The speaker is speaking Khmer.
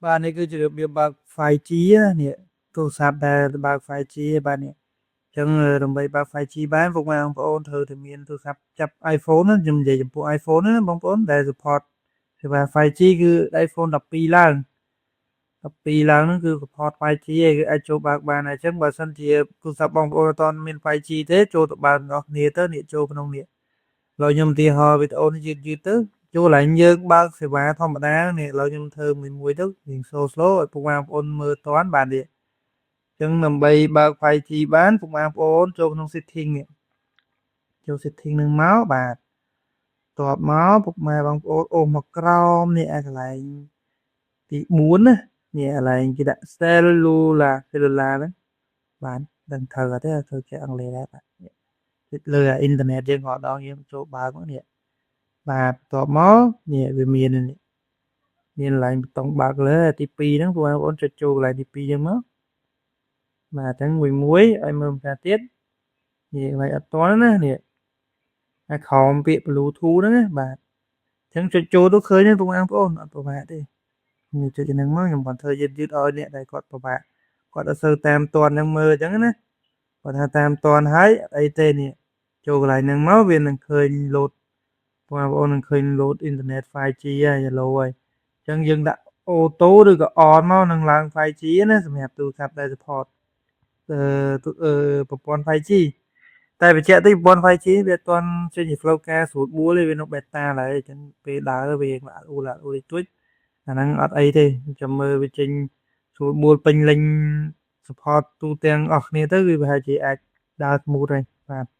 បាទនេះគឺជារបៀបបើក 5G ណានេះទូរស័ព្ទដែលបើក 5G បាទនេះអញ្ចឹងដើម្បីបើក 5G បានពុកម៉ែបងប្អូនត្រូវតែមានទូរស័ព្ទចាប់ iPhone ណាខ្ញុំនិយាយចំពោះ iPhone ណាបងប្អូនដែល support សេវា 5G គឺ iPhone 12ឡើង12ឡើងហ្នឹងគឺ support 5G ឯងគឺអាចចូលបើកបានហើយអញ្ចឹងបើសិនជាទូរស័ព្ទបងប្អូនអត់ទាន់មាន 5G ទេចូលទៅបើកទាំងអស់គ្នាទៅនេះចូលក្នុងនេះឥឡូវខ្ញុំឧទាហរណ៍វីដេអូនេះយឺតយឺតទៅចូលកន្លែងយើងបើកសេវាធម្មតានេះឥឡូវខ្ញុំធ្វើមួយមួយទៅរៀង slow slow ឲ្យពុកម៉ែបងប្អូនមើលទាន់បាទនេះអញ្ចឹងដើម្បីបើក 5G បានពុកម៉ែបងប្អូនចូលក្នុង setting នេះចូល setting នឹងមកបាទតបមកពុកម៉ែបងប្អូនអូសមកក្រោមនេះអាកន្លែងទី4ណានេះកន្លែងគេដាក់ cellular cellular ហ្នឹងបាទដឹងត្រូវអត់ទេធ្វើជាអង់គ្លេសដែរបាទចុចលើអាអ៊ីនធឺណិតយើងរាល់ដងយើងចូលបើកមកនេះបាទបន្ទាប់មកនេះវាមាននេះមានកន្លែងប៊ូតុងបើកលើទី2ហ្នឹងបងប្អូនចុចចូលកន្លែងទី2ហ្នឹងមកបាទអញ្ចឹងមួយមួយឲ្យមើលម្ដងទៀតនេះកន្លែងអត់ទាន់ណានេះអាក្រោមពាក្យ Bluetooth ហ្នឹងណាបាទអញ្ចឹងចុចចូលទៅឃើញទេបងប្អូនអត់ពិបាកទេនេះចុចហ្នឹងមកខ្ញុំគាត់ធ្វើយឺតយឺតឲ្យអ្នកដែលគាត់ពិបាកគាត់អត់សូវតាមទាន់ហ្នឹងមើលអញ្ចឹងណាគាត់ថាតាមទាន់ហើយអត់អីទេនេះចូលកន្លែងហ្នឹងមកវានឹងឃើញ load បងប្អូននឹងឃើញ load អ៊ីនធឺណិត 5G ហើយ hello ហើយអញ្ចឹងយើងដាក់ auto ឬក៏ on មកនឹងឡើង 5G ណាសម្រាប់ទូរស័ព្ទដែល support អឺប្រព័ន្ធ 5G តែបញ្ជាក់តិចប្រព័ន្ធ 5G វាអត់ទាន់ចេញជាផ្លូវការស្រួលបួលទេវានៅ beta ឡើយអញ្ចឹងពេលដើរវាអត់អ៊ូលអត់អ៊ូលតិចតួចអាហ្នឹងអត់អីទេចាំមើលវាចេញស្រួលបួលពេញលេញ support ទូទាំងអស់គ្នាទៅវាប្រហែលជាអាចដើរ smooth ហើយបាទ។